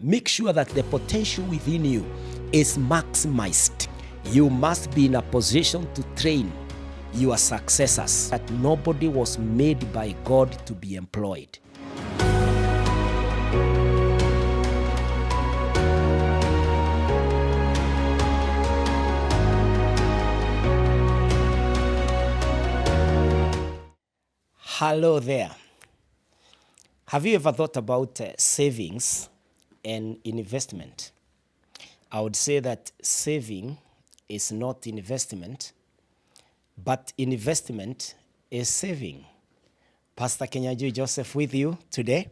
Make sure that the potential within you is maximized. You must be in a position to train your successors. That nobody was made by God to be employed. Hello there. Have you ever thought about savings and investment? I would say that saving is not investment, but investment is saving. Pastor Kinyanjui Joseph with you today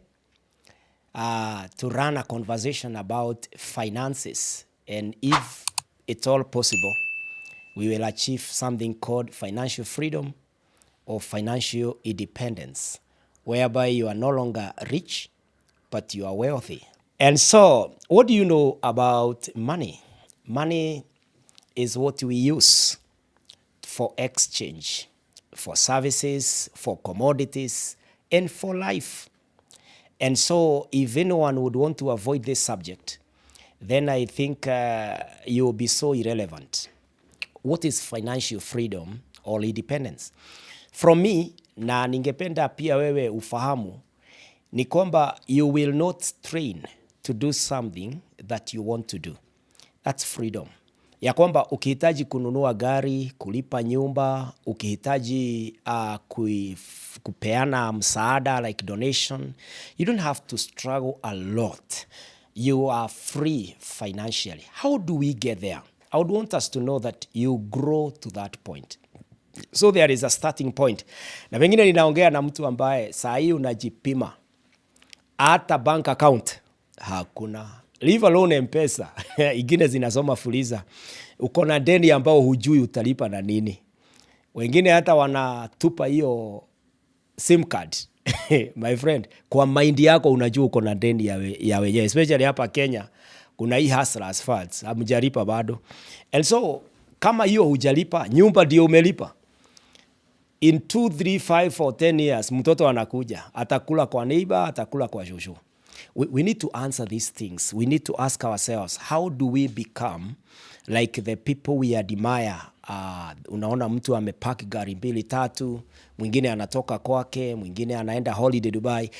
to run a conversation about finances, and if it's all possible, we will achieve something called financial freedom or financial independence, whereby you are no longer rich, but you are wealthy. And so, what do you know about money? Money is what we use for exchange, for services, for commodities, and for life. And so, if anyone would want to avoid this subject, then I think you will be so irrelevant. What is financial freedom or independence? From me, na ningependa pia wewe ufahamu ni kwamba you will not train to do something that you want to do. That's freedom. Ya kwamba ukihitaji kununua gari, kulipa nyumba, ukihitaji kupeana msaada like donation, you don't have to struggle a lot. You are free financially. How do we get there? I would want us to know that you grow to that point. So there is a starting point. Na pengine ninaongea na mtu ambaye saa hii unajipima hata bank account hakuna, leave alone M-Pesa ingine zinasoma Fuliza. Uko na deni ambao hujui utalipa na nini. Wengine hata wanatupa hiyo SIM card my friend, kwa mind yako unajua uko na deni ya wenyewe, especially hapa Kenya kuna hii hustlers funds, hamjalipa bado, and so kama hiyo hujalipa, nyumba ndio umelipa in 2 3 5 or 10 years mtoto anakuja atakula kwa neighbor, atakula kwa shosho. We need to answer these things. We need to ask ourselves, how do we become like the people we admire? Unaona mtu amepark gari mbili tatu, mwingine anatoka kwake, mwingine anaenda holiday Dubai.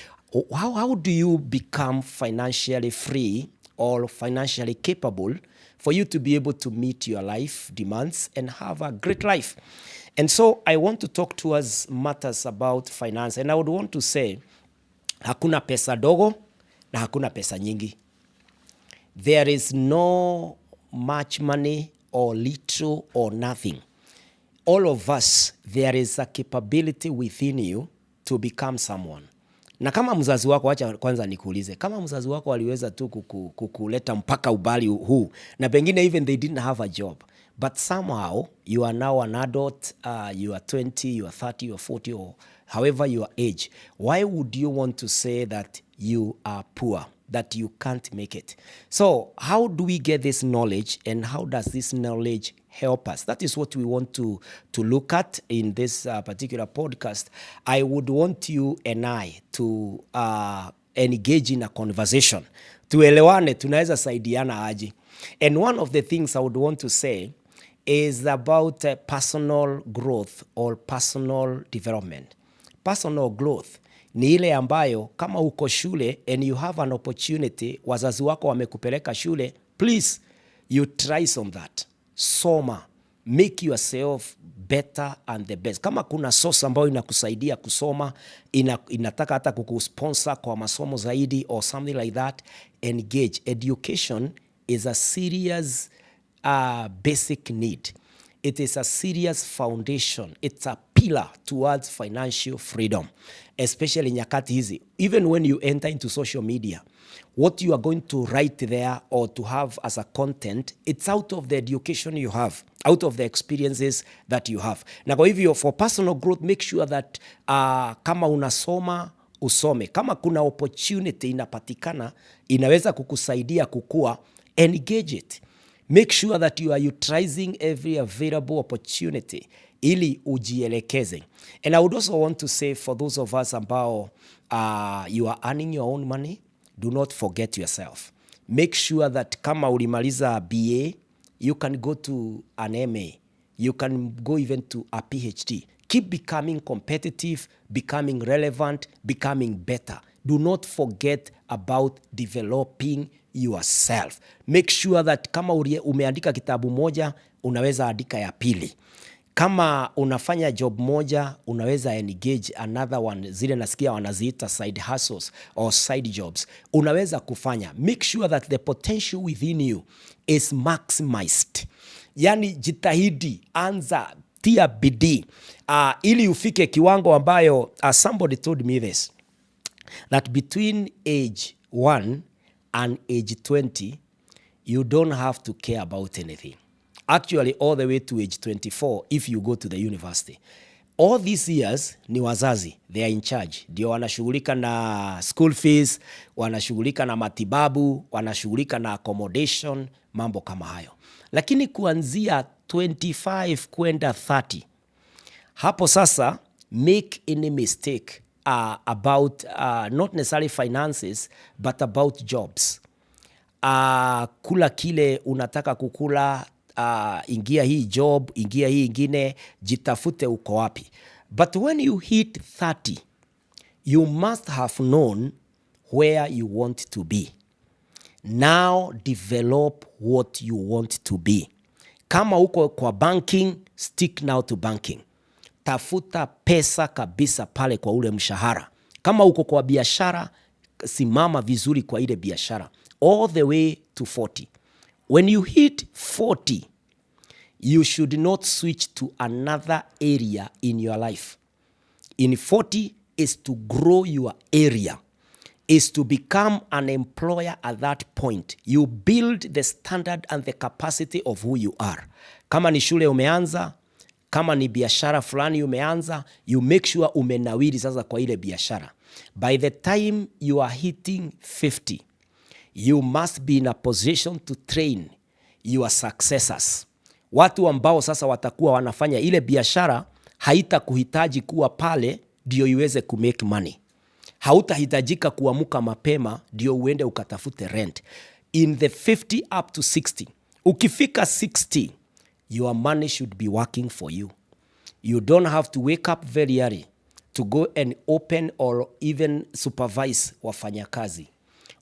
How do you become financially free or financially capable for you to be able to meet your life demands and have a great life? And so I want to talk to us matters about finance. And I would want to say, hakuna pesa dogo na hakuna pesa nyingi. There is no much money or little or nothing. All of us, there is a capability within you to become someone. Na kama mzazi wako, acha kwanza nikuulize, kama mzazi wako aliweza tu kukuleta mpaka ubali huu, na pengine even they didn't have a job, but somehow you are now an adult, you are 20, you are 30, you are 40, or however your age, why would you want to say that you are poor, that you can't make it? So how do we get this knowledge, and how does this knowledge help us? That is what we want to look at in this particular podcast. I would want you and I to engage in a conversation. Tuelewane, tunaweza saidiana aje. And one of the things I would want to say is about personal growth or personal development. Personal growth ni ile ambayo kama uko shule and you have an opportunity, wazazi wako wamekupeleka shule, please you try on that. Soma, make yourself better and the best. Kama kuna source ambayo inakusaidia kusoma, inataka hata kukusponsor kwa masomo zaidi or something like that, engage. Education is a serious basic need. It is a serious foundation. It's a pillar towards financial freedom, especially nyakati hizi. Even when you enter into social media, what you are going to write there or to have as a content, it's out of the education you have, out of the experiences that you have. Na kwa hivyo, for personal growth, make sure that kama unasoma, usome. Kama kuna opportunity inapatikana, inaweza kukusaidia kukua, engage it. Make sure that you are utilizing every available opportunity ili ujielekeze. And I would also want to say for those of us ambao you are earning your own money, do not forget yourself. Make sure that kama ulimaliza BA, you can go to an MA. You can go even to a PhD. Keep becoming competitive, becoming relevant, becoming better. Do not forget about developing yourself. Make sure that kama umeandika kitabu moja, unaweza andika ya pili. Kama unafanya job moja, unaweza engage another one, zile nasikia wanaziita side hustles or side jobs. Unaweza kufanya. Make sure that the potential within you is maximized. Yani jitahidi, anza, tia bidii ili ufike kiwango ambayo somebody told me this, that between age 1 and age 20 you don't have to care about anything. Actually, all the way to age 24 if you go to the university. All these years ni wazazi, they are in charge, ndio wanashughulika na school fees, wanashughulika na matibabu, wanashughulika na accommodation, mambo kama hayo. Lakini kuanzia 25 kwenda 30, hapo sasa make any mistake about not necessarily finances but about jobs. Kula kile unataka kukula, ingia hii job, ingia hii ingine, jitafute uko wapi. But when you hit 30, you must have known where you want to be. Now develop what you want to be. Kama uko kwa banking, stick now to banking. Tafuta pesa kabisa pale kwa ule mshahara. Kama uko kwa biashara, simama vizuri kwa ile biashara all the way to 40. When you hit 40, you should not switch to another area in your life. In 40 is to grow your area, is to become an employer at that point. You build the standard and the capacity of who you are. Kama ni shule umeanza, kama ni biashara fulani umeanza, you make sure umenawiri sasa kwa ile biashara. By the time you are hitting 50, you must be in a position to train your successors. Watu ambao sasa watakuwa wanafanya ile biashara, haitakuhitaji kuwa pale ndio iweze kumake money. Hautahitajika kuamuka mapema ndio uende ukatafute rent. In the 50 up to 60, ukifika 60, your money should be working for you. You don't have to wake up very early to go and open or even supervise wafanyakazi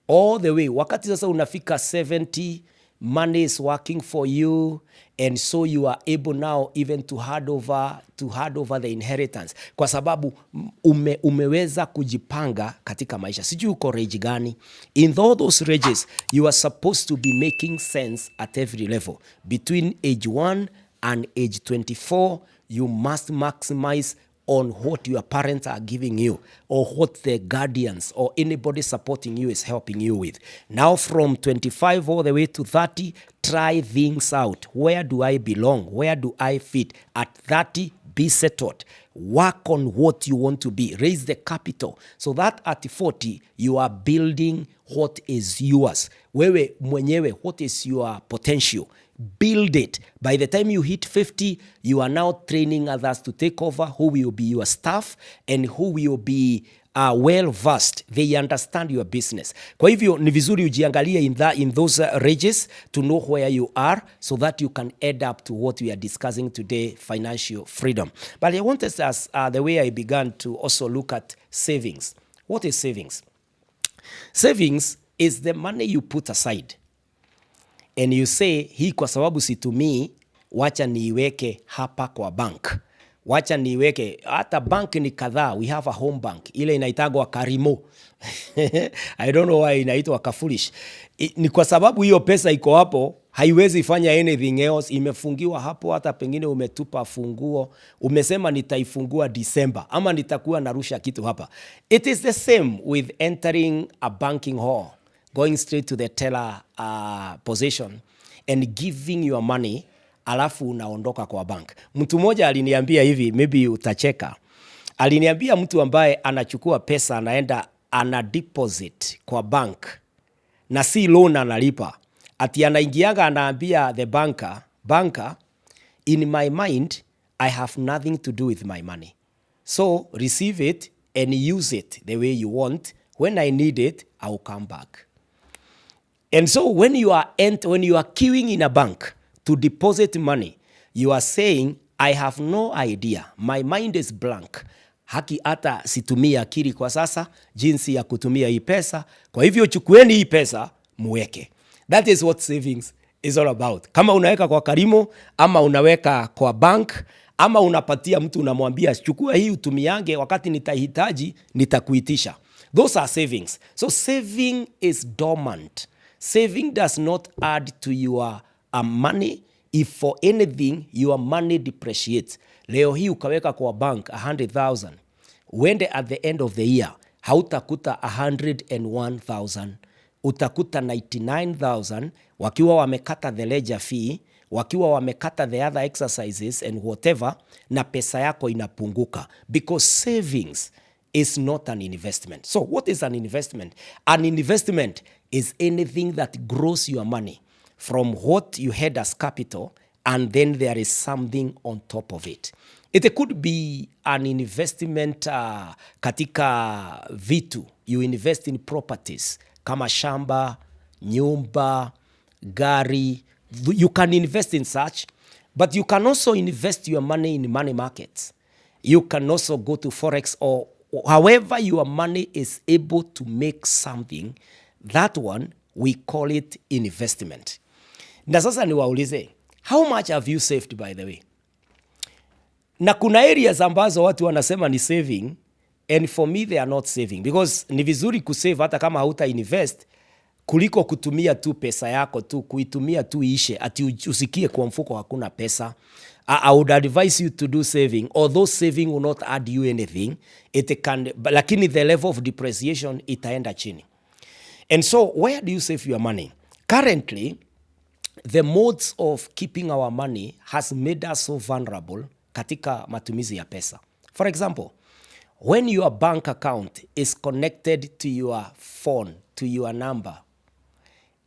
all the way. Wakati sasa unafika 70, money is working for you, and so you are able now even to hand over the inheritance, kwa sababu umeweza kujipanga katika maisha. Sijui uko range gani. In all those ranges, you are supposed to be making sense at every level. Between age 1 and age 24, you must maximize on what your parents are giving you or what the guardians or anybody supporting you is helping you with. Now, from 25 all the way to 30, try things out. Where do I belong? Where do I fit? At 30, be settled. Work on what you want to be. Raise the capital so that at 40, you are building what is yours. Wewe mwenyewe, what is your potential? Build it. By the time you hit 50, you are now training others to take over, who will be your staff and who will be well versed. They understand your business. Kwa hivyo ni vizuri ujiangalie in those ranges to know where you are so that you can add up to what we are discussing today, financial freedom. But I wanted us, the way I began, to also look at savings. What is savings? Savings is the money you put aside and you say, "Hii kwa sababu situmii, wacha niiweke hapa kwa bank, wacha niiweke." Hata bank ni kadhaa. We have a home bank, ile inaitagwa Karimo. I don't know why inaitwa Kafoolish. Ni kwa sababu hiyo pesa iko hapo, haiwezi fanya anything else, imefungiwa hapo. Hata pengine umetupa funguo, umesema nitaifungua December ama nitakuwa narusha kitu hapa. It is the same with entering a banking hall, going straight to the teller position and giving your money, alafu unaondoka kwa bank. Mtu mmoja aliniambia hivi, maybe utacheka. Aliniambia mtu ambaye anachukua pesa, anaenda ana deposit kwa bank na si loan analipa, ati anaingiaga anaambia the banker, "Banker, in my mind I have nothing to do with my money, so receive it and use it the way you want. When I need it, I will come back." And so when you are queuing in a bank to deposit money, you are saying, "I have no idea, my mind is blank. Haki hata situmii akili kwa sasa jinsi ya kutumia hii pesa, kwa hivyo chukueni hii pesa muweke." That is what savings is all about. Kama unaweka kwa Karimo ama unaweka kwa bank ama unapatia mtu, unamwambia, "Chukua hii utumiange, wakati nitahitaji nitakuitisha." Those are savings. So saving is dormant. Saving does not add to your money. If for anything, your money depreciates. Leo hii ukaweka kwa bank 100,000, uende at the end of the year, hautakuta 101,000, utakuta 99,000, wakiwa wamekata the ledger fee, wakiwa wamekata the other exercises and whatever, na pesa yako inapunguka because savings is not an investment. So what is an investment? An investment is anything that grows your money from what you had as capital, and then there is something on top of it. It could be an investment katika vitu. You invest in properties kama shamba, nyumba, gari. You can invest in such, but you can also invest your money in money markets. You can also go to forex, or however your money is able to make something, that one we call it investment. Na sasa niwaulize, how much have you saved, by the way? Na kuna areas ambazo watu wanasema ni saving, and for me they are not saving, because ni vizuri kusave hata kama hauta invest kuliko kutumia tu pesa yako tu, kuitumia tu iishe, ati usikie kwa mfuko hakuna pesa. I would advise you to do saving, although saving will not add you anything. It can, but lakini the level of depreciation itaenda chini. And so where do you save your money? Currently, the modes of keeping our money has made us so vulnerable katika matumizi ya pesa. For example, when your bank account is connected to your phone, to your number,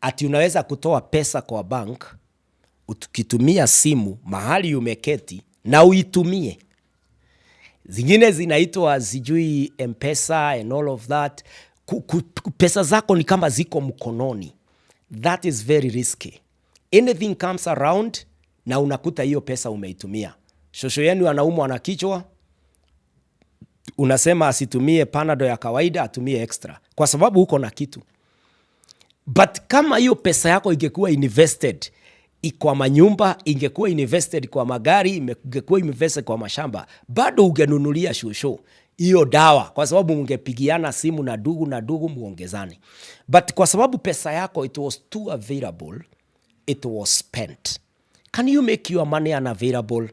ati unaweza kutoa pesa kwa bank ukitumia simu mahali umeketi na uitumie. Zingine zinaitwa sijui Mpesa and all of that. Pesa zako ni kama ziko mkononi. That is very risky. Anything comes around na unakuta hiyo pesa umeitumia. Shosho yenu anaumwa na kichwa, unasema asitumie Panado ya kawaida, atumie extra kwa sababu uko na kitu. But kama hiyo pesa yako ingekuwa invested kwa manyumba, ingekuwa invested kwa magari, ingekuwa invested kwa mashamba, bado ungenunulia shosho hiyo dawa, kwa sababu mungepigiana simu na ndugu na ndugu muongezane. But kwa sababu pesa yako, it was too available, it was spent. Can you make your money unavailable?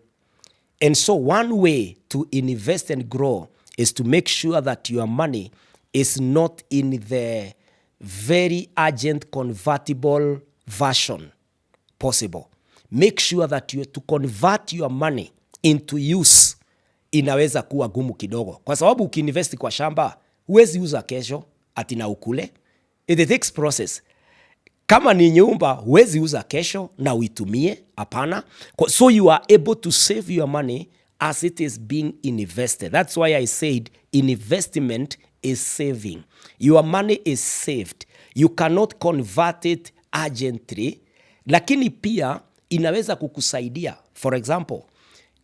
And so one way to invest and grow is to make sure that your money is not in the very urgent convertible version possible. Make sure that you, to convert your money into use inaweza kuwa gumu kidogo, kwa sababu ukiinvest kwa shamba, huwezi uza kesho ati na ukule. It takes process. Kama ni nyumba, huwezi uza kesho na uitumie, hapana. So you are able to save your money as it is being invested. That's why I said investment is saving. Your money is saved. You cannot convert it urgently, lakini pia inaweza kukusaidia. For example,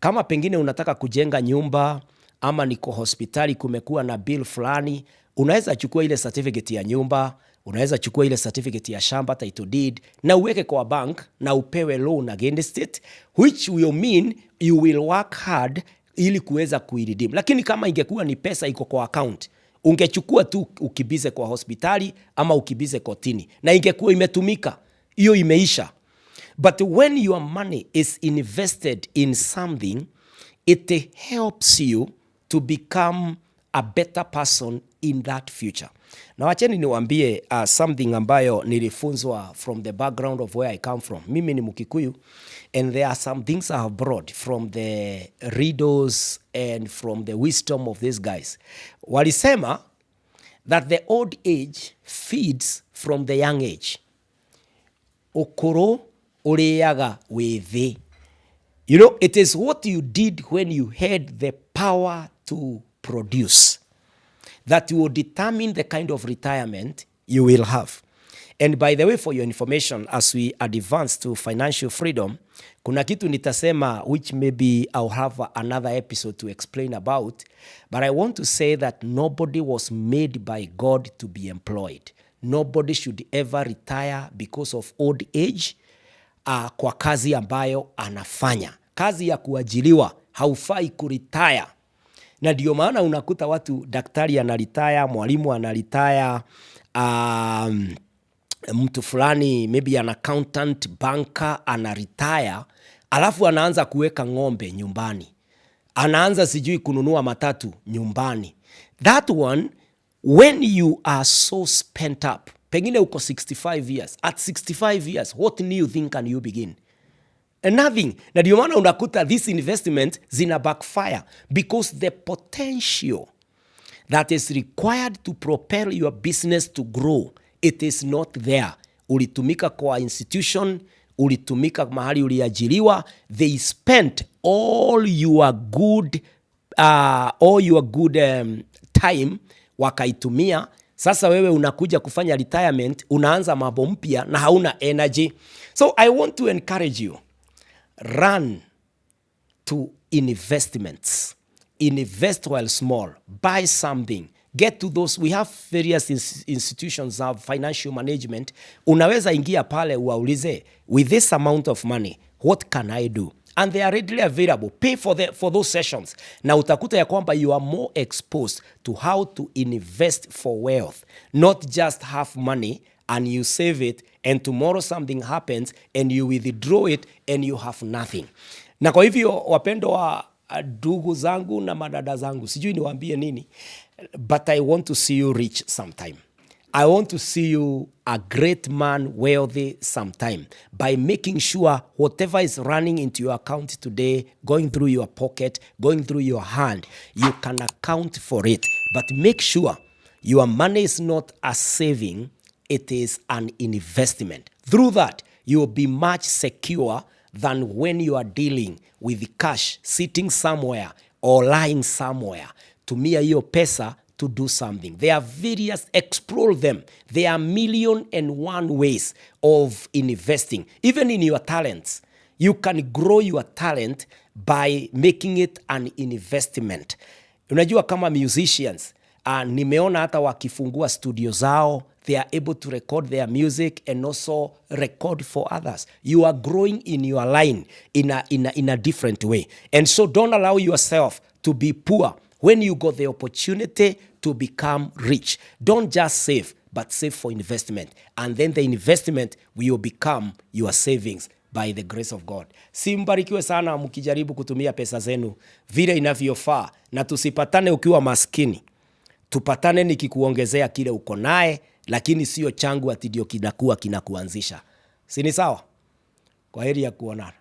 kama pengine unataka kujenga nyumba ama niko hospitali, kumekuwa na bill fulani, unaweza chukua ile certificate ya nyumba, unaweza chukua ile certificate ya shamba, title deed, na uweke kwa bank na upewe loan against it, which will mean you will work hard ili kuweza kuiredeem. Lakini kama ingekuwa ni pesa iko kwa account, ungechukua tu ukimbize kwa hospitali ama ukimbize kotini, na ingekuwa imetumika, hiyo imeisha. But when your money is invested in something, it helps you to become a better person in that future. Na wacheni niwaambie something ambayo nilifunzwa from the background of where I come from. Mimi ni Mkikuyu, and there are some things I have brought from the riddles and from the wisdom of these guys. Walisema that the old age feeds from the young age. Ũkũrũ ũrĩaga wĩthĩ. It is what you did when you had the power to produce that will determine the kind of retirement you will have. And by the way, for your information, as we advance to financial freedom, kuna kitu nitasema which maybe I'll have another episode to explain about, but I want to say that nobody was made by God to be employed. Nobody should ever retire because of old age kwa kazi ambayo anafanya. Kazi ya kuajiriwa, haufai kuretire. Na ndio maana unakuta watu, daktari anaretire, mwalimu anaretire, mtu fulani, maybe an accountant, banker anaretire, alafu anaanza kuweka ng'ombe nyumbani, anaanza sijui kununua matatu nyumbani. That one, when you are so spent up, pengine uko 65 years. At 65 years, what new thing can you begin? Nothing. Na ndio maana unakuta this investment zina backfire, because the potential that is required to propel your business to grow, it is not there. Ulitumika kwa institution, ulitumika mahali uliajiriwa, they spent all your good time wakaitumia. Sasa wewe unakuja kufanya retirement, unaanza mambo mpya na hauna energy. So I want to encourage you, run to investments. Invest while small. Buy something. Get to those. We have various institutions of financial management. Unaweza ingia pale uwaulize, "With this amount of money, what can I do?" And they are readily available. Pay for those sessions. Na utakuta ya kwamba you are more exposed to how to invest for wealth, not just have money and you save it and tomorrow something happens and you withdraw it and you have nothing. Na kwa hivyo, wapendwa wa ndugu zangu na madada zangu, sijui niwaambie nini, but I want to see you rich sometime. I want to see you a great man, wealthy sometime, by making sure whatever is running into your account today, going through your pocket, going through your hand, you can account for it. But make sure your money is not a saving, it is an investment. Through that, you will be much secure than when you are dealing with cash sitting somewhere or lying somewhere. Tumia hiyo pesa to do something. There are various, explore them. There are million and one ways of investing, even in your talents. You can grow your talent by making it an investment. Unajua kama musicians, nimeona hata wakifungua studio zao, they are able to record their music and also record for others. You are growing in your line in a different way. And so don't allow yourself to be poor when you got the opportunity to become rich. Don't just save, but save for investment. And then the investment will become your savings by the grace of God. Si mbarikiwe sana mkijaribu kutumia pesa zenu vile inavyofaa, na tusipatane ukiwa maskini. Tupatane nikikuongezea kile uko naye, lakini sio changu ati ndio kinakuwa kinakuanzisha. Si ni sawa? Kwa heri ya kuonana.